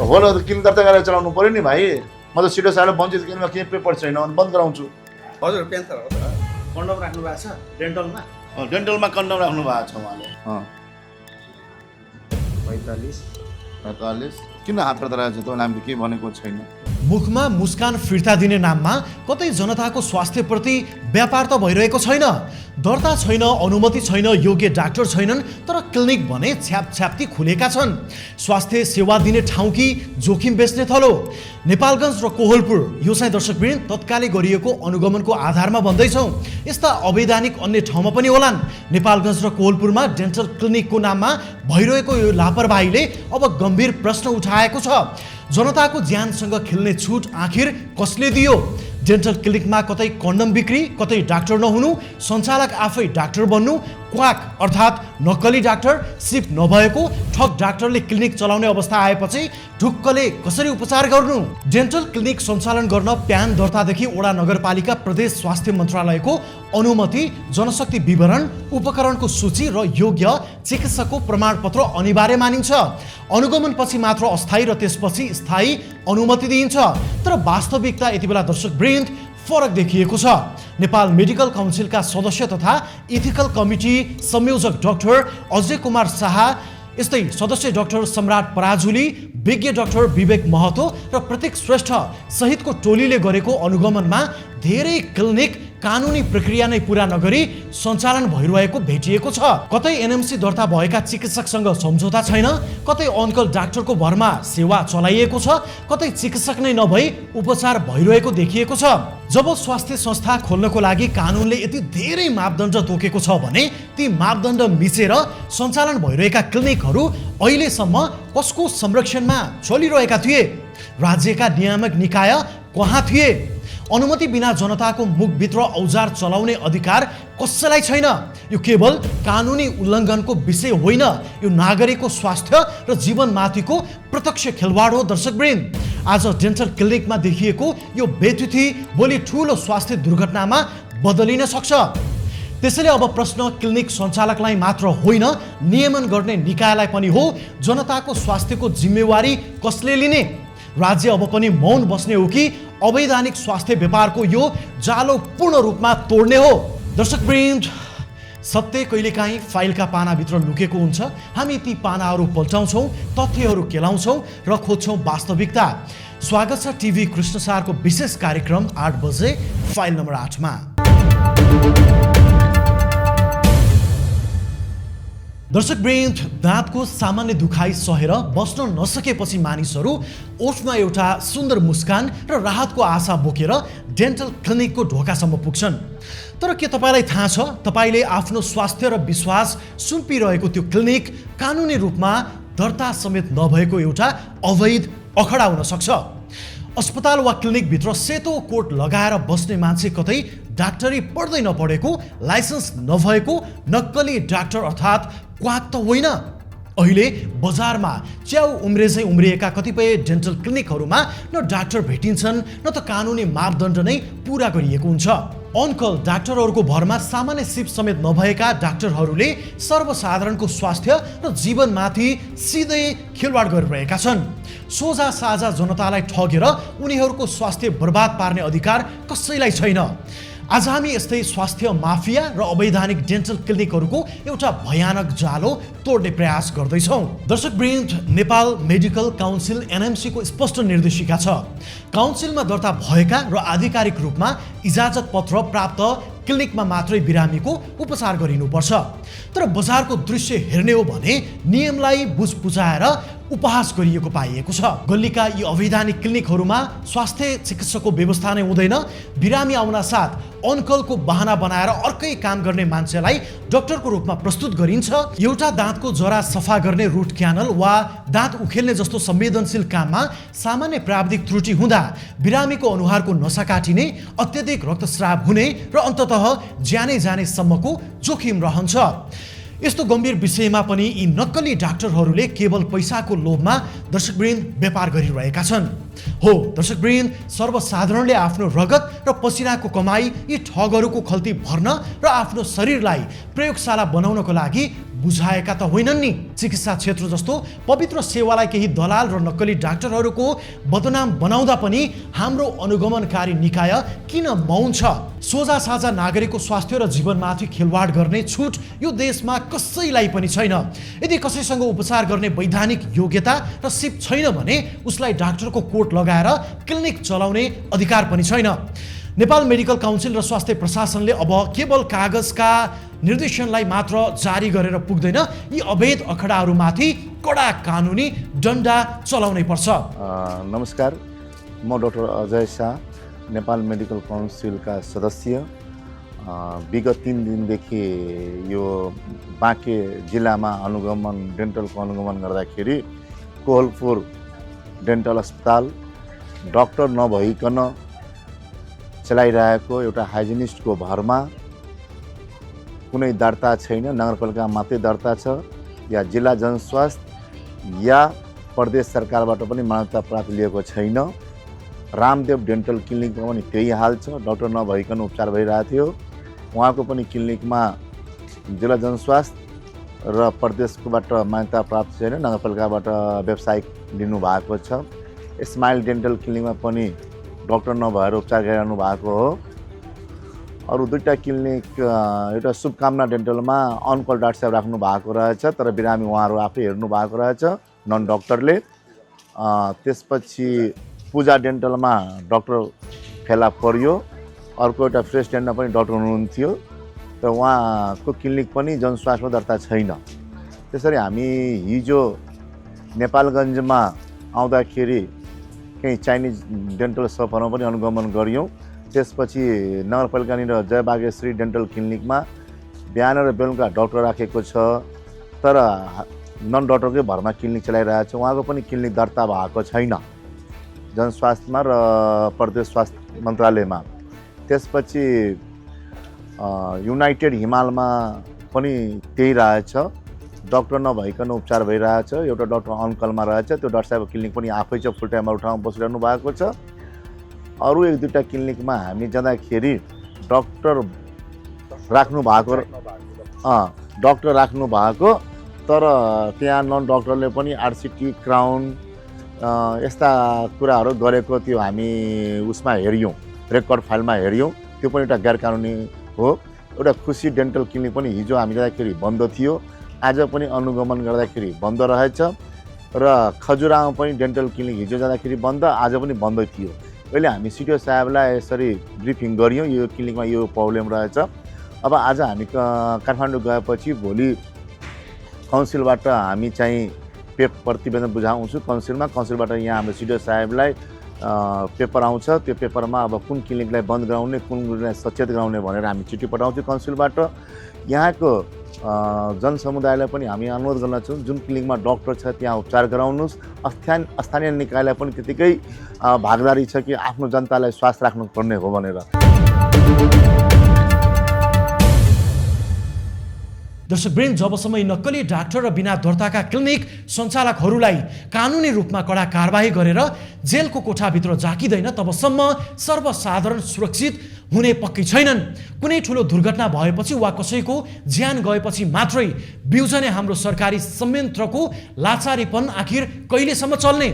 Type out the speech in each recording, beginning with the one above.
होला त किन दर्ता गरेर चलाउनु पर्यो नि भाइ म त सिडो सालो वञ्चित किनमा केही पेपर छैन भने बन्द गराउँछु हजुर पेन्सन हो त कन्डम राख्नु भएको छ डेन्टलमा डेन्टलमा कन्डम राख्नु भएको छ उहाँले 45 किन हात पर्दा रहेछ त हामीले केही भनेको छैन मुखमा मुस्कान फिर्ता दिने नाममा कतै जनताको स्वास्थ्यप्रति व्यापार त भइरहेको छैन। दर्ता छैन, अनुमति छैन, योग्य डाक्टर छैनन्, तर क्लिनिक भने छ्यापछ्याप्ती खुलेका छन्। स्वास्थ्य सेवा दिने ठाउँ कि जोखिम बेच्ने थलो। नेपालगञ्ज र कोहलपुर यो चाहिँ दर्शकवृन्द तत्कालै गरिएको अनुगमनको आधारमा भन्दैछौँ। यस्ता अवैधानिक अन्य ठाउँमा पनि होलान्। नेपालगञ्ज र कोहलपुरमा डेन्टल क्लिनिकको नाममा भइरहेको यो लापरवाहीले अब गम्भीर प्रश्न उठाएको छ। जनताको ज्यानसँग खेल्ने छुट आखिर कसले दियो? डेन्टल क्लिनिकमा कतै कन्डम बिक्री, कतै डाक्टर नहुनु, सञ्चालक आफै डाक्टर बन्नु, क्वाक अर्थात् नक्कली डाक्टर, सिप नभएको ठग डाक्टरले क्लिनिक चलाउने अवस्था आएपछि ढुक्कले कसरी उपचार गर्नु? डेन्टल क्लिनिक सञ्चालन गर्न प्यान दर्तादेखि वडा नगरपालिका प्रदेश स्वास्थ्य मन्त्रालयको अनुमति, जनशक्ति विवरण, उपकरणको सूची र योग्य चिकित्सकको प्रमाणपत्र अनिवार्य मानिन्छ। अनुगमनपछि मात्र अस्थायी र त्यसपछि स्थायी अनुमति दिइन्छ। तर वास्तविकता यति बेला दर्शकवृन्द फरक देखिएको छ। नेपाल मेडिकल काउन्सिलका सदस्य तथा इथिकल कमिटी संयोजक डाक्टर अजय कुमार शाह, यस्तै सदस्य डाक्टर सम्राट पराजुली, विज्ञ डाक्टर विवेक महतो र प्रतीक श्रेष्ठ सहितको टोलीले गरेको अनुगमनमा धेरै क्लिनिक कानुनी प्रक्रिया नै पूरा नगरी सञ्चालन भइरहेको भेटिएको छ। कतै एनएमसी दर्ता भएका चिकित्सकसँग सम्झौता छैन, कतै अनकल डाक्टरको भरमा सेवा चलाइएको छ, कतै चिकित्सक नै नभई उपचार भइरहेको देखिएको छ। जब स्वास्थ्य संस्था खोल्नको लागि कानुनले यति धेरै मापदण्ड तोकेको छ भने ती मापदण्ड मिचेर सञ्चालन भइरहेका क्लिनिकहरू अहिलेसम्म कसको संरक्षणमा चलिरहेका थिए? राज्यका नियामक निकाय कहाँ थिए? अनुमति बिना जनताको मुखभित्र औजार चलाउने अधिकार कसैलाई छैन। यो केवल कानुनी उल्लङ्घनको विषय होइन, यो नागरिकको स्वास्थ्य र जीवनमाथिको प्रत्यक्ष खेलवाड हो। दर्शकवृन्द, आज डेन्टल क्लिनिकमा देखिएको यो बेतिथि भोलि ठुलो स्वास्थ्य दुर्घटनामा बदलिन सक्छ। त्यसैले अब प्रश्न क्लिनिक सञ्चालकलाई मात्र होइन, नियमन गर्ने निकायलाई पनि हो। जनताको स्वास्थ्यको जिम्मेवारी कसले लिने? राज्य अब पनि मौन बस्ने हो कि अवैधानिक स्वास्थ्य व्यापारको यो जालो पूर्ण रूपमा तोड्ने हो? दर्शकवृन्द, सत्य कहिलेकाहीँ फाइलका पानाभित्र लुकेको हुन्छ। हामी ती पानाहरू पल्टाउँछौँ, तथ्यहरू केलाउँछौँ र खोज्छौँ वास्तविकता। स्वागत छ टिभी कृष्णसारको विशेष कार्यक्रम 8 बजे फाइल नम्बर 8मा। दर्शकवृन्द, दाँतको सामान्य दुखाइ सहेर बस्न नसकेपछि मानिसहरू ओठमा एउटा सुन्दर मुस्कान र राहतको आशा बोकेर डेन्टल क्लिनिकको ढोकासम्म पुग्छन्। तर के तपाईँलाई थाहा छ, तपाईँले आफ्नो स्वास्थ्य र विश्वास सुम्पिरहेको त्यो क्लिनिक कानुनी रूपमा दर्ता समेत नभएको एउटा अवैध अखडा हुन सक्छ। अस्पताल वा क्लिनिकभित्र सेतो कोट लगाएर बस्ने मान्छे कतै डाक्टरी पढ्दै नपढेको, लाइसेन्स नभएको नक्कली डाक्टर अर्थात् क्वाक त होइन। अहिले बजारमा च्याउ उम्रेझै उम्रिएका कतिपय डेन्टल क्लिनिकहरूमा न डाक्टर भेटिन्छन्, न त कानुनी मापदण्ड नै पुरा गरिएको हुन्छ। अनकल डाक्टरहरूको भरमा सामान्य सिप समेत नभएका डाक्टरहरूले सर्वसाधारणको स्वास्थ्य र जीवनमाथि सिधै खेलवाड गरिरहेका छन्। सोझा साझा जनतालाई ठगेर उनीहरूको स्वास्थ्य बर्बाद पार्ने अधिकार कसैलाई छैन। आज हामी यस्तै स्वास्थ्य माफिया र अवैधानिक डेन्टल क्लिनिकहरूको एउटा भयानक जालो तोड्ने प्रयास गर्दैछौँ। दर्शकवृन्द, नेपाल मेडिकल काउन्सिल एनएमसीको स्पष्ट निर्देशिका छ। काउन्सिलमा दर्ता भएका र आधिकारिक रूपमा इजाजत पत्र प्राप्त क्लिनिकमा मात्रै बिरामीको उपचार गरिनुपर्छ। तर बजारको दृश्य हेर्ने हो भने नियमलाई बुझबुझाएर उपहास गरिएको पाइएको छ। गल्लीका यी अवैधानिक क्लिनिकहरूमा स्वास्थ्य चिकित्सकको व्यवस्था नै हुँदैन। बिरामी आउन साथ अनकलको बहाना बनाएर अर्कै काम गर्ने मान्छेलाई डाक्टरको रूपमा प्रस्तुत गरिन्छ। एउटा दाँतको जरा सफा गर्ने रुट क्यानल वा दाँत उखेल्ने जस्तो संवेदनशील काममा सामान्य प्राविधिक त्रुटि हुँदा बिरामीको अनुहारको नसा काटिने, अत्यधिक रक्तस्राव हुने र अन्ततः ज्यानै जानेसम्मको जोखिम रहन्छ। यस्तो गम्भीर विषयमा पनि यी नक्कली डाक्टरहरूले केवल पैसाको लोभमा दर्शकवृन्द व्यापार गरिरहेका छन्। हो दर्शकवृन्द, सर्वसाधारणले आफ्नो रगत र पसिनाको कमाई यी ठगहरूको खल्ती भर्न र आफ्नो शरीरलाई प्रयोगशाला बनाउनको लागि बुझाएका त होइनन् नि। चिकित्सा क्षेत्र जस्तो पवित्र सेवालाई केही दलाल र नक्कली डाक्टरहरूको बदनाम बनाउँदा पनि हाम्रो अनुगमनकारी निकाय किन मौन छ? सोझा साझा नागरिकको स्वास्थ्य र जीवनमाथि खेलवाड गर्ने छुट यो देशमा कसैलाई पनि छैन। यदि कसैसँग उपचार गर्ने वैधानिक योग्यता र सिप छैन भने उसलाई डाक्टरको कोट लगाएर क्लिनिक चलाउने अधिकार पनि छैन। नेपाल मेडिकल काउन्सिल र स्वास्थ्य प्रशासनले अब केवल कागजका निर्देशनलाई मात्र जारी गरेर पुग्दैन, यी अवैध अखडाहरूमाथि कडा कानुनी डन्डा चलाउनै पर्छ। नमस्कार, म डाक्टर अजय शाह, नेपाल मेडिकल काउन्सिलका सदस्य। विगत 3 दिनदेखि यो बाँके जिल्लामा डेन्टलको अनुगमन गर्दाखेरि कोहलपुर डेन्टल अस्पताल डाक्टर नभइकन चलाइरहेको एउटा हाइजिनिस्टको भरमा कुनै दर्ता छैन, नगरपालिका मात्रै दर्ता छ, या जिल्ला जनस्वास्थ्य या प्रदेश सरकारबाट पनि मान्यता प्राप्त लिएको छैन। रामदेव डेन्टल क्लिनिकमा पनि त्यही हाल छ, डाक्टर नभइकन उपचार भइरहेको थियो। उहाँको पनि क्लिनिकमा जिल्ला जनस्वास्थ्य र प्रदेशकोबाट मान्यता प्राप्त छैन, नगरपालिकाबाट व्यावसायिक लिनुभएको छ। स्माइल डेन्टल क्लिनिकमा पनि डाक्टर नभएर उपचार गरिरहनु भएको हो। अरू 2टा क्लिनिक, एउटा शुभकामना डेन्टलमा अनकल डाक्टर साहब राख्नु भएको रहेछ, तर बिरामी उहाँहरू आफै हेर्नु भएको रहेछ, नन डाक्टरले। त्यसपछि पूजा डेन्टलमा डाक्टर फेला पर्यो, अर्को एउटा फ्रेस डेन्टलमा पनि डाक्टर हुनुहुन्थ्यो, तर उहाँको क्लिनिक पनि जनस्वास्थ्यमा दर्ता छैन। त्यसरी हामी हिजो नेपालगञ्जमा आउँदाखेरि केही चाइनिज डेन्टल सपहरूमा पनि अनुगमन गऱ्यौँ। त्यसपछि नगरपालिकानिर जय बागेश्वरी डेन्टल क्लिनिकमा बिहान र बेलुका डाक्टर राखेको छ, तर नन डाक्टरकै भरमा क्लिनिक चलाइरहेको छ। उहाँको पनि क्लिनिक दर्ता भएको छैन जनस्वास्थ्यमा र प्रदेश स्वास्थ्य मन्त्रालयमा। त्यसपछि युनाइटेड हिमालमा पनि त्यही रहेछ, डाक्टर नभइकन उपचार भइरहेछ। एउटा डाक्टर अनकलमा रहेछ, त्यो डाक्टर साहबको क्लिनिक पनि आफै छ, फुल टाइम अरू ठाउँमा बसिरहनु भएको छ। अरू 1-2टा क्लिनिकमा हामी जाँदाखेरि डाक्टर राख्नु भएको, तर त्यहाँ नन डाक्टरले पनि आरसिटी, क्राउन यस्ता कुराहरू गरेको त्यो हामी उसमा हेऱ्यौँ, रेकर्ड फाइलमा हेऱ्यौँ। त्यो पनि एउटा गैरकानुनी हो। एउटा खुसी डेन्टल क्लिनिक पनि हिजो हामी जाँदाखेरि बन्द थियो, आज पनि अनुगमन गर्दाखेरि बन्द रहेछ। र खजुरामा पनि डेन्टल क्लिनिक हिजो जाँदाखेरि बन्द, आज पनि बन्द थियो। अहिले हामी सिडिओ साहबलाई यसरी ब्रिफिङ गऱ्यौँ, यो क्लिनिकमा यो प्रब्लम रहेछ। अब आज हामी काठमाडौँ गएपछि भोलि काउन्सिलबाट हामी चाहिँ प्रतिवेदन बुझाउँछु काउन्सिलबाट यहाँ हाम्रो सिडिओ साहबलाई पेपर आउँछ। त्यो पेपरमा अब कुन क्लिनिकलाई बन्द गराउने, कुन क्लिनिकलाई सचेत गराउने भनेर हामी चिठी पठाउँछौँ काउन्सिलबाट। यहाँको जनसमुदायलाई पनि हामी अनुरोध गर्न छौँ, जुन क्लिनिकमा डाक्टर छ त्यहाँ उपचार गराउनुहोस्। स्थानीय निकायलाई पनि त्यतिकै भागदारी छ कि आफ्नो जनतालाई स्वास्थ्य राख्नुपर्ने हो भनेर। दर्शकवृन्द, जबसम्म यी नक्कली डाक्टर र बिना दर्ताका क्लिनिक सञ्चालकहरूलाई कानुनी रूपमा कडा कारबाही गरेर जेलको कोठाभित्र झाकिँदैन, तबसम्म सर्वसाधारण सुरक्षित हुने पक्कै छैनन्। कुनै ठुलो दुर्घटना भएपछि वा कसैको ज्यान गएपछि मात्रै बिउजने हाम्रो सरकारी संयन्त्रको लाचारीपन आखिर कहिलेसम्म चल्ने?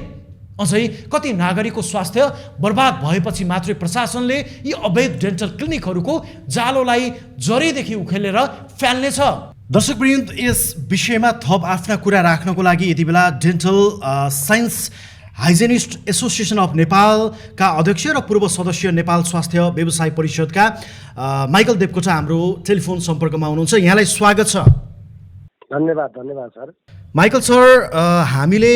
अझै कति नागरिकको स्वास्थ्य बर्बाद भएपछि मात्रै प्रशासनले यी अवैध डेन्टल क्लिनिकहरूको जालोलाई जरीदेखि उखेलेर फ्याल्नेछ? दर्शकवृन्द, यस विषयमा थप आफ्ना कुरा राख्नको लागि यति बेला dental science hygienist association of नेपालका अध्यक्ष र पूर्व सदस्य नेपाल स्वास्थ्य व्यवसाय परिषदका माइकल देवकोटा हाम्रो टेलिफोन सम्पर्कमा हुनुहुन्छ। यहाँलाई स्वागत छ। धन्यवाद सर। माइकल सर, हामीले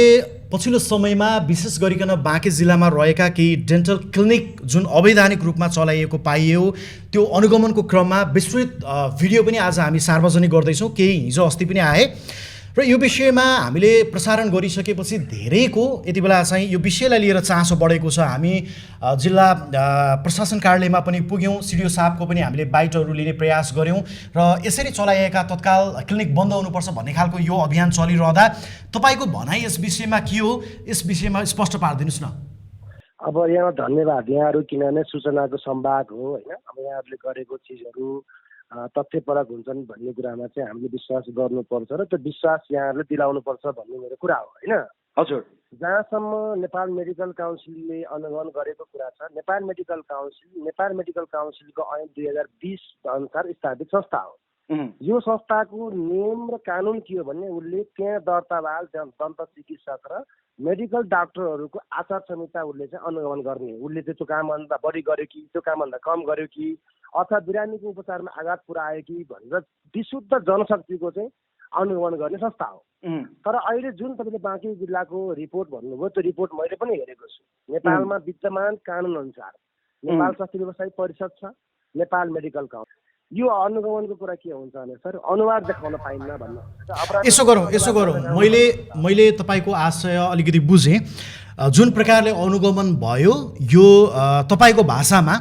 पछिल्लो समयमा विशेष गरिकन बाँके जिल्लामा रहेका केही डेन्टल क्लिनिक जुन अवैधानिक रूपमा चलाइएको पाइयो, त्यो अनुगमनको क्रममा विस्तृत भिडियो पनि आज हामी सार्वजनिक गर्दैछौँ, केही हिजो अस्ति पनि आए। र यो विषयमा हामीले प्रसारण गरिसकेपछि धेरैको यति बेला चाहिँ यो विषयलाई लिएर चासो बढेको छ। हामी जिल्ला प्रशासन कार्यालयमा पनि पुग्यौँ, सिडिओ साहबको पनि हामीले बाइटहरू लिने प्रयास गऱ्यौँ र यसरी चलाइएका तत्काल क्लिनिक बन्द हुनुपर्छ भन्ने खालको यो अभियान चलिरहँदा तपाईँको भनाइ यस विषयमा के हो? यस विषयमा स्पष्ट पारिदिनुहोस् न। अब यहाँ धन्यवाद, यहाँहरू किनभने सूचनाको सम्वाद हो होइन। अब यहाँहरूले गरेको चिजहरू तथ्यपरक हुन्छन् भन्ने कुरामा चाहिँ हामीले विश्वास गर्नुपर्छ र त्यो विश्वास यहाँहरूले दिलाउनुपर्छ भन्ने मेरो कुरा हो होइन। हजुर। जहाँसम्म नेपाल मेडिकल काउन्सिलले अनुगमन गरेको कुरा छ, नेपाल मेडिकल काउन्सिलको ऐन 2020 अनुसार स्थापित संस्था हो। यो संस्थाको नियम र कानुन के हो भने उसले त्यहाँ दर्तावाल दन्त चिकित्सक र मेडिकल डाक्टरहरूको आचार संहिता उसले चाहिँ अनुगमन गर्ने। उसले चाहिँ त्यो कामभन्दा बढी गर्यो कि त्यो कामभन्दा कम गर्यो कि अथवा बिरामीको उपचारमा आघात पुर्यायो कि भनेर विशुद्ध जनशक्तिको चाहिँ अनुगमन गर्ने संस्था हो। तर अहिले जुन तपाईँले बाँकी जिल्लाको रिपोर्ट भन्नुभयो त्यो रिपोर्ट मैले पनि हेरेको छु। नेपालमा विद्यमान कानुन अनुसार नेपाल स्वास्थ्य व्यवसायी परिषद छ, नेपाल मेडिकल काउन्सिल, यो अनुगमनको कुरा के हुन्छ भने सर अनुवाद देखाउन पाइन्न भन्नु। यसो गरौँ मैले तपाईँको आशय अलिकति बुझेँ। जुन प्रकारले अनुगमन भयो यो तपाईँको भाषामा,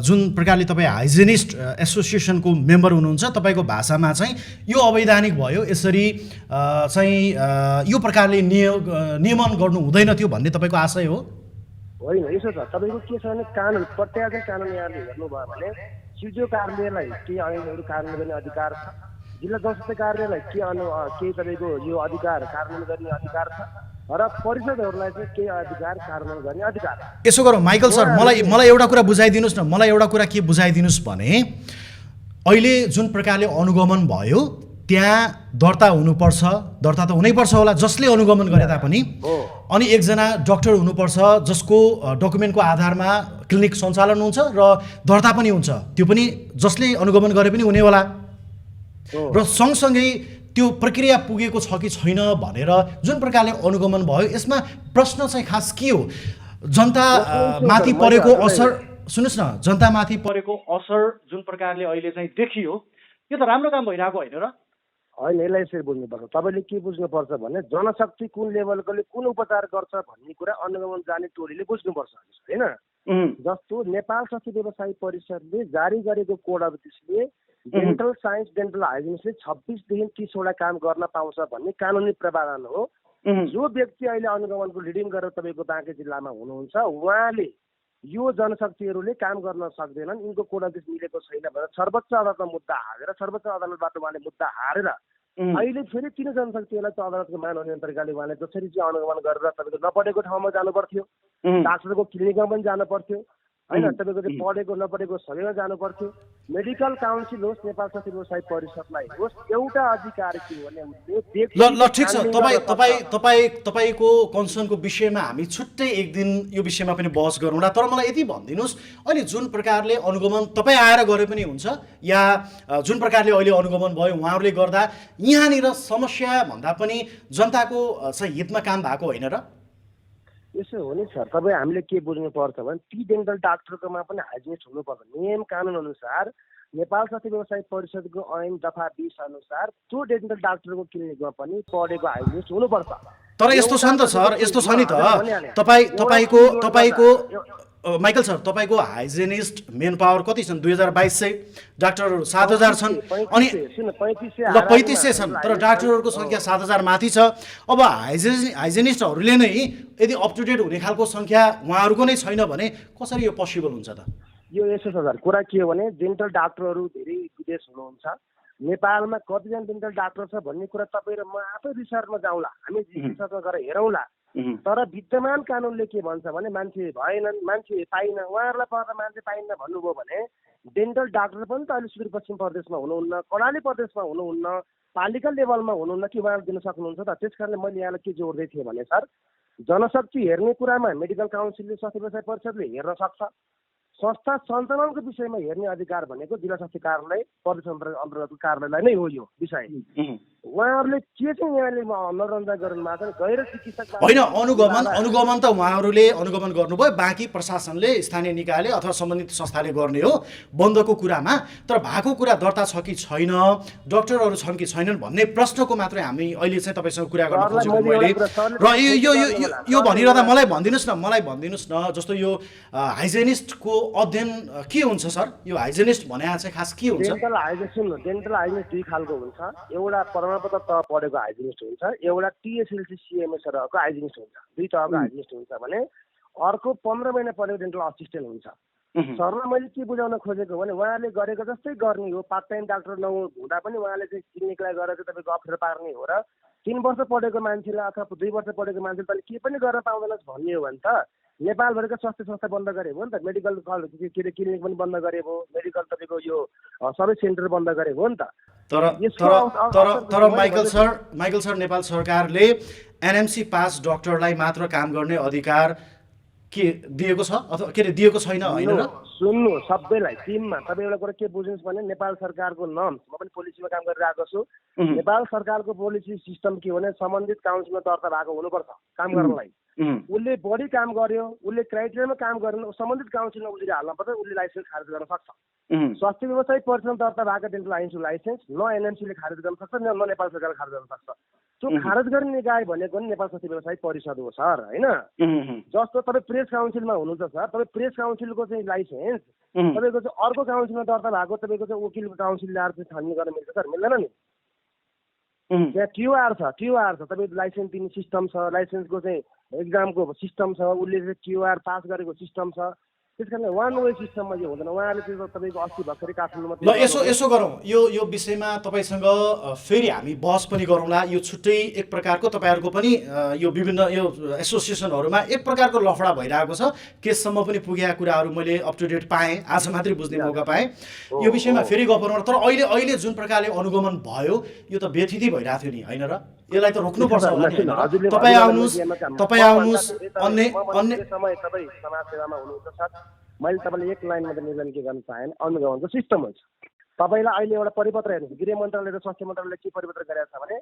जुन प्रकारले तपाईँ हाइजेनिस्ट एसोसिएसनको मेम्बर हुनुहुन्छ, तपाईँको भाषामा चाहिँ यो अवैधानिक भयो, यसरी चाहिँ यो प्रकारले नियमन गर्नु हुँदैन थियो भन्ने तपाईँको आशय हो? होइन, यसो छ तपाईँको के छ भने कानुन प्रत्यादेश कानुन यहाँले हेर्नुभयो भने सिडिओ कार्यालयलाई के ऐनहरू कार्यान्वयन गर्ने अधिकार छ, जिल्ला जनस्वास्थ्य कार्यालयलाई के तपाईँको यो अधिकार कार्यान्वयन गर्ने अधिकार छ र परिषदहरूलाई चाहिँ के अधिकार कार्यान्वयन गर्ने अधिकार छ। यसो गरौँ माइकल सर, मलाई एउटा कुरा बुझाइदिनुहोस् न। मलाई एउटा कुरा के बुझाइदिनुहोस् भने अहिले जुन प्रकारले अनुगमन भयो त्यहाँ दर्ता हुनुपर्छ, दर्ता त हुनैपर्छ होला जसले अनुगमन गरे तापनि, अनि एकजना डाक्टर हुनुपर्छ जसको डकुमेन्टको आधारमा क्लिनिक सञ्चालन हुन्छ र दर्ता पनि हुन्छ, त्यो पनि जसले अनुगमन गरे पनि हुने होला। र सँगसँगै त्यो प्रक्रिया पुगेको छ कि छैन भनेर जुन प्रकारले अनुगमन भयो यसमा प्रश्न चाहिँ खास के हो? जनता माथि परेको असर, सुन्नुहोस् न, जनतामाथि परेको असर जुन प्रकारले अहिले चाहिँ देखियो यो त राम्रो काम भइरहेको होइन र? होइन, यसलाई यसरी बुझ्नुपर्छ। तपाईँले के बुझ्नुपर्छ भने जनशक्ति कुन लेभलकोले कुन उपचार गर्छ भन्ने कुरा अनुगमन जाने टोलीले बुझ्नुपर्छ होइन। जस्तो नेपाल स्वास्थ्य व्यवसायी परिषदले जारी गरेको कोड अफ एथिक्सले डेन्टल साइन्स डेन्टल हाइजिनिस्टले 26 देखि 30 वटा काम गर्न पाउँछ भन्ने कानुनी प्रावधान हो। जो व्यक्ति अहिले अनुगमनको लिडिङ गरेर तपाईँको बाँकी जिल्लामा हुनुहुन्छ उहाँले यो जनशक्तिहरूले काम गर्न सक्दैनन्, यिनको कोड अफ एथिक्स मिलेको छैन भनेर सर्वोच्च अदालतमा मुद्दा हालेर सर्वोच्च अदालतबाट उहाँले मुद्दा हारेर अहिले फेरि तीन जनशक्तिहरूलाई त अदालतको माननीय तरिकाले उहाँले जसरी चाहिँ अनुगमन गरेर तपाईँको नपढेको ठाउँमा जानु पर्थ्यो, डाक्टरको क्लिनिकमा पनि जानु पर्थ्यो होइन, तपाईँको चाहिँ पढेको नपढेको सबैमा जानु पर्थ्यो। मेडिकल काउन्सिल होस्, नेपाल स्वास्थ्य व्यवसायी परिषदलाई होस्, एउटा अधिकार के हो भने ल ठिक छ, तपाईँको कन्सर्नको विषयमा हामी छुट्टै एक दिन यो विषयमा पनि बहस गरौँला। तर मलाई यति भनिदिनुहोस्, अहिले जुन प्रकारले अनुगमन तपाईँ आएर गरे पनि हुन्छ या जुन प्रकारले अहिले अनुगमन भयो उहाँहरूले गर्दा यहाँनिर समस्या भन्दा पनि जनताको चाहिँ हितमा काम भएको होइन र? यसो हो नि सर, तपाईँ हामीले के बुझ्नुपर्छ भने ती डेन्टल डाक्टरकोमा पनि हाइजिनिस्ट हुनुपर्छ। नियम कानुन अनुसार नेपाल स्वास्थ्य व्यवसायी परिषदको ऐन दफा 20 अनुसार त्यो डेन्टल डाक्टरको क्लिनिकमा पनि पढेको हाइजिनिस्ट हुनुपर्छ। तर यस्तो छ नि त सर, यस्तो छ नि त, तपाईँको माइकल सर तपाईँको हाइजिनिस्ट मेन पावर कति छन्? 2022 डाक्टरहरू 7000 छन् अनि 3500 छन्, तर डाक्टरहरूको सङ्ख्या 7000 माथि छ। अब हाइजिनिस्टहरूले नै यदि अप टु डेट हुने खालको सङ्ख्या उहाँहरूको नै छैन भने कसरी यो पोसिबल हुन्छ त? यो यस्तो छ सर, कुरा के हो भने डेन्टल डाक्टरहरू धेरै विदेश हुनुहुन्छ, नेपालमा कतिजना डेन्टल डाक्टर छ भन्ने कुरा तपाईँ र म आफै रिसर्चमा जाउँला, हामी रिसर्चमा गएर हेरौँला। तर विद्यमान कानुनले के भन्छ भने मान्छे भएनन्, मान्छे पाइन, उहाँहरूलाई पर्दा मान्छे पाइन्न भन्नुभयो भने डेन्टल डाक्टर पनि त अहिले सुदूरपश्चिम प्रदेशमा हुनुहुन्न, कर्णाली प्रदेशमा हुनुहुन्न, पालिका लेभलमा हुनुहुन्न कि उहाँहरू दिन सक्नुहुन्छ त? त्यस कारणले मैले यहाँलाई के जोड्दै थिएँ भने सर, जनशक्ति हेर्ने कुरामा मेडिकल काउन्सिलले स्वास्थ्य व्यवसाय परिषदले हेर्न सक्छ। संस्था सञ्चालनको विषयमा हेर्ने अधिकार भनेको जिल्ला स्वास्थ्य कार्यालय प्रदेश अन्तर्गतको कार्यालयलाई नै हो यो विषय। उहाँहरूले के चाहिँ यहाँले मनोरञ्जन गर्नु भएको छ गैर चिकित्सक होइन, अनुगमन त उहाँहरूले अनुगमन गर्नुभयो, बाँकी प्रशासनले स्थानीय निकायले अथवा सम्बन्धित संस्थाले गर्ने हो बन्दको कुरामा। तर भएको कुरा दर्ता छ कि छैन, डाक्टरहरू छन् कि छैनन् भन्ने प्रश्नको मात्रै हामी अहिले चाहिँ तपाईँसँग कुरा गर्न खोजेको मैले। र यो भनिरहँदा मलाई भनिदिनुहोस् न, जस्तो यो हाइजेनिस्टको अध्ययन के हुन्छ सर? यो हाइजेनिस्ट भने चाहिँ खास के हुन्छ? डेन्टल हाइजिनिस्ट दुई खालको हुन्छ, एउटा प्रमाणपत्र तह पढेको हाइजिनिस्ट हुन्छ, एउटा टिएसएलसी सिएमएस हाइजिनिस्ट हुन्छ। दुई तहको हाइजिनिस्ट हुन्छ भने अर्को 15 महिना पढेको डेन्टल असिस्टेन्ट हुन्छ। सरलाई मैले के बुझाउन खोजेको भने उहाँले गरेको जस्तै गर्ने हो, पार्ट टाइम डाक्टर नहुँदा पनि उहाँले चाहिँ क्लिनिकलाई गरेर चाहिँ तपाईँको अप्ठ्यारो पार्ने हो र 3 वर्ष पढेको मान्छेलाई अथवा 2 वर्ष पढेको मान्छेले तैँले के पनि गर्न पाउँदैनस् भन्ने हो भने त नेपालभरिका स्वास्थ्य संस्था बन्द गरे हो नि त, मेडिकल के अरे क्लिनिक पनि बन्द गरे हो, मेडिकल तपाईँको यो सबै सेन्टर बन्द गरे हो नि त। तर माइकल सर नेपाल सरकारले एनएमसी पास डाक्टरलाई मात्र काम गर्ने अधिकार के दिएको छ अथवा के अरे दिएको छैन हैन र? सुन्नु सबैलाई टिममा तपाईँ एउटा कुरा के बुझ्नुहोस् भने नेपाल सरकारको नर्म्स, म पनि पोलिसीमा काम गरिरहेको छु, नेपाल सरकारको पोलिसी सिस्टम के भने सम्बन्धित काउन्सिलमा दर्ता भएको हुनुपर्छ काम गर्नलाई। उसले बढी काम गर्यो, उसले क्राइटेरियामा काम गरेन, सम्बन्धित काउन्सिलमा उसले हाल्न पर्छ, उसले लाइसेन्स खारेज गर्न सक्छ। स्वास्थ्य व्यवसायी परिषदमा दर्ता भएको डेन्टल आइन्सु लाइसेन्स न एनएमसीले खारेज गर्न सक्छ न नेपाल सरकारले खारेज गर्न सक्छ। त्यो खारेज गर्ने निकाय भनेको नि नेपाल स्वास्थ्य व्यवसायी परिषद हो सर, होइन? जस्तो तपाईँ प्रेस काउन्सिलमा हुनुहुन्छ सर, तपाईँ प्रेस काउन्सिलको चाहिँ लाइसेन्स तपाईँको चाहिँ अर्को काउन्सिलमा दर्ता भएको तपाईँको चाहिँ वकिलको काउन्सिल ल्याएर चाहिँ छानबिन गर्न मिल्छ सर? मिल्दैन नि। त्यहाँ क्युआर छ तपाईँको लाइसेन्स दिने सिस्टम छ, लाइसेन्सको चाहिँ एक्जामको सिस्टम छ, उसले चाहिँ क्युआर पास गरेको सिस्टम छ। त्यस कारण वान वे सिस्टममा यो हुँदैन। उहाँले त्यो तपाईँको 80 भर्खरै काठमाडौँमा ल यसो गरौँ, यो विषयमा तपाईँसँग फेरि हामी बहस पनि गरौँला। यो छुट्टै एक प्रकारको तपाईँहरूको पनि यो विभिन्न यो एसोसिएसनहरूमा एक प्रकारको लफडा भइरहेको छ, केससम्म पनि पुगेका कुराहरू मैले अप टु डेट पाएँ, आज मात्रै बुझ्ने मौका पाएँ। यो विषयमा फेरि गफ गरौँ। तर अहिले जुन प्रकारले अनुगमन भयो यो त व्यथितै भइरहेको थियो नि, होइन र? यसलाई त रोक्नुपर्छ होला नि। तपाईँ आउनुहोस् अन्य समय तपाईँ समाजसेवामा हुनुहुन्छ सर, मैले तपाईँलाई एक लाइनमा त निवेदन के गर्न चाहेन, अनुगमनको सिस्टम हुन्छ। तपाईँलाई अहिले एउटा परिपत्र हेर्नुहोस्, गृह मन्त्रालय र स्वास्थ्य मन्त्रालयले के परिपत्र गरेको छ भने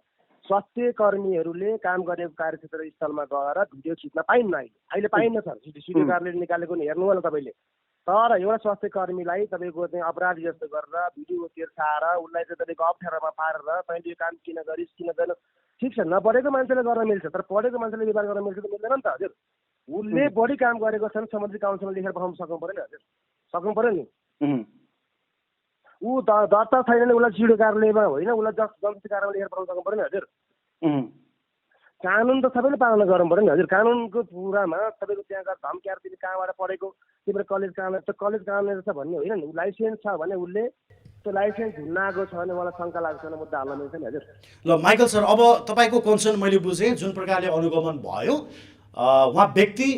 स्वास्थ्य कर्मीहरूले काम गरेको कार्यक्षेत्र स्थलमा गएर भिडियो खिच्न पाइन्न। अहिले पाइन्न सर, सिडिओ कार्यालयले निकालेको नि हेर्नु होला तपाईँले। तर एउटा स्वास्थ्य कर्मीलाई तपाईँको चाहिँ अपराधी जस्तो गरेर भिडियो तिर्साएर उसलाई चाहिँ तपाईँको अप्ठ्यारोमा पारेर तैँले यो काम किन गरिस् किन गर्न, ठिक छ नपढेको मान्छेले गर्न मिल्छ, तर पढेको मान्छेले व्यवहार गर्न मिल्छ कि मिल्दैन नि त हजुर? उसले बढी काम गरेको छ भने सम्बन्धित काउन्सिलमा लेखेर पठाउन सक्नु पऱ्यो नि हजुर, सक्नु पऱ्यो नि। ऊ दर्ता छैन भने उसलाई सिडिओ कार्यालयमा होइन, उसलाई जनस्वास्थ्य कार्यालयमा लेखेर पठाउन सक्नु पऱ्यो नि हजुर। कानुन त सबैले पालना गर्नु पऱ्यो नि हजुर। कानुनको पुरामा तपाईँको त्यहाँ गएर धम्क्याएर तिमी कहाँबाट पढेको, तिम्रो कलेज कहाँ छ, कलेज कहाँ रहेछ भन्ने होइन नि। लाइसेन्स छ भने उसले त्यो लाइसेन्स हुन आएको छ भने मलाई शङ्का लाग्छ भने मुद्दा हाल्न मिल्छ नि हजुर। ल माइकल सर, अब तपाईँको कन्सर्न मैले बुझेँ, जुन प्रकारले अनुगमन भयो उहाँ व्यक्ति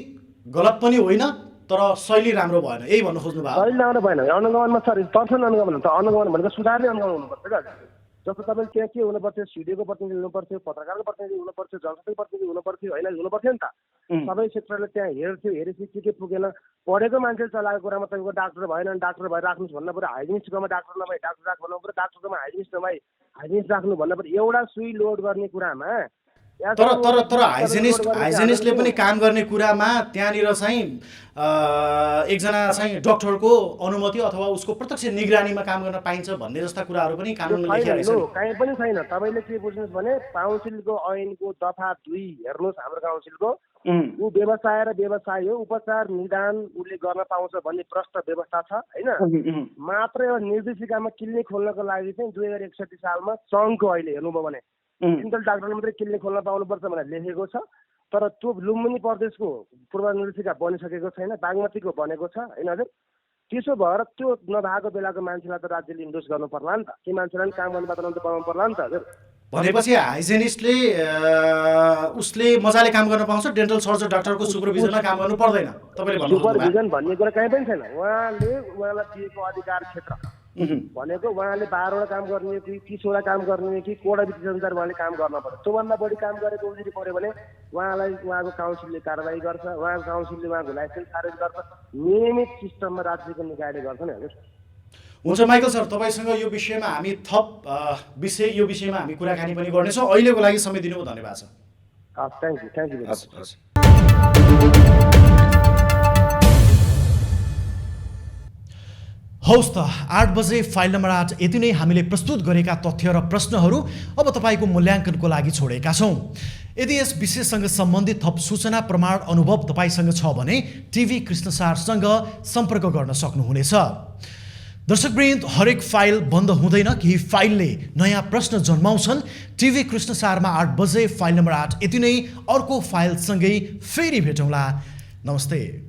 गलत पनि होइन तर शैली राम्रो भएन, यही भन्नु खोज्नु भयो? शैली राम्रो भएन अनुगमनमा सर, पर्सन अनुगमन त अनुगमन भनेको सुधार्ने अनुगमन हुनुपर्छ क्या हजुर। जस्तो तपाईँले त्यहाँ के हुनुपर्थ्यो, सिडिओको प्रतिनिधि हुनुपर्थ्यो, पत्रकारको प्रतिनिधि हुनुपर्थ्यो, जनस्वास्थ्य प्रतिनिधि हुनुपर्थ्यो, होइन हुनुपर्थ्यो नि त। सबै क्षेत्रले त्यहाँ हेर्थ्यो, हेरेपछि के पुगेन, पढेको मान्छेले चलाएको कुरामा तपाईँको डाक्टर भएन भने डाक्टर भएर राख्नुहोस् भन्नु पऱ्यो, हाइजिनिस्टकोमा डाक्टर नभए डाक्टर राख्नु भन्नु पऱ्यो, डाक्टरकोमा हाइजिनिस्ट नभए हाइजिनिस्ट राख्नु भन्नु पऱ्यो। एउटा सुई लोड गर्ने कुरामा तर हाइजेनिस्टले पनि काम गर्ने कुरामा त्यहाँनिर चाहिँ एकजना चाहिँ डाक्टरको अनुमति अथवा उसको प्रत्यक्ष निगरानीमा काम गर्न पाइन्छ भन्ने जस्ता कुराहरू पनि कानुनमा लेखिएको छ। कहीँ पनि छैन। तपाईँले के बुझ्नुहोस् भने काउन्सिलको ऐनको दफा 2 हेर्नुहोस्, हाम्रो काउन्सिलको ऊ व्यवसाय र व्यवसाय हो, उपचार निदान उसले गर्न पाउँछ भन्ने प्रष्ट व्यवस्था छ होइन। मात्र एउटा निर्देशिकामा क्लिनिक खोल्नको लागि चाहिँ 2061 सालमा सङ्घको अहिले हेर्नुभयो भने डेन्टल डाक्टरले मात्रै क्लिनिक खोल्न पाउनुपर्छ भनेर लेखेको छ। तर त्यो लुम्बिनी प्रदेशको पूर्व निर्देशिका बनिसकेको छैन, बागमतीको बनेको छ होइन हजुर। त्यसो भएर त्यो नभएको बेलाको मान्छेलाई त राज्यले इन्डोस गर्नु पर्ला नि त, ती मान्छेलाई काम गर्ने वातावरण त बनाउनु पर्ला नि त हजुर। भनेपछि हाइजेनिस्टले उसले मजाले काम गर्न पाउँछ, डेन्टल सर्जन डाक्टरको सुपरभिजनमा काम गर्नु पर्दैन तपाईँले भन्नु? सुपरभिजन भन्ने कुरा कहीँ पनि छैन। उहाँलाई दिएको अधिकार क्षेत्र भनेको उहाँले 12वटा काम गर्ने कि 30वटा काम गर्ने कि कोडा विधि अनुसार उहाँले काम गर्न पर्छ। त्योभन्दा बढी काम गरेको उजुरी पऱ्यो भने उहाँलाई उहाँको काउन्सिलले कारवाही गर्छ, उहाँको काउन्सिलले उहाँको लाइसेन्स खारेज गर्छ, नियमित सिस्टममा राज्यको निकायले गर्छ नि हजुर। हुन्छ माइकल सर, तपाईँसँग यो विषयमा हामी यो विषयमा हामी कुराकानी पनि गर्नेछौँ। अहिलेको लागि समय दिनुभयो, धन्यवाद छ। Thank you. हौस् त 8 बजे फाइल नम्बर 8 यति नै हामीले प्रस्तुत गरेका तथ्य र प्रश्नहरू अब तपाईँको मूल्याङ्कनको लागि छोडेका छौँ। यदि यस विषयसँग सम्बन्धित थप सूचना प्रमाण अनुभव तपाईँसँग छ भने टिभी कृष्णसारसँग सम्पर्क गर्न सक्नुहुनेछ। दर्शकवृन्द, हरेक फाइल बन्द हुँदैन, केही फाइलले नयाँ प्रश्न जन्माउँछन्। टिभी कृष्णसारमा 8 बजे फाइल नम्बर 8 यति नै। अर्को फाइलसँगै फेरि भेटौँला। नमस्ते।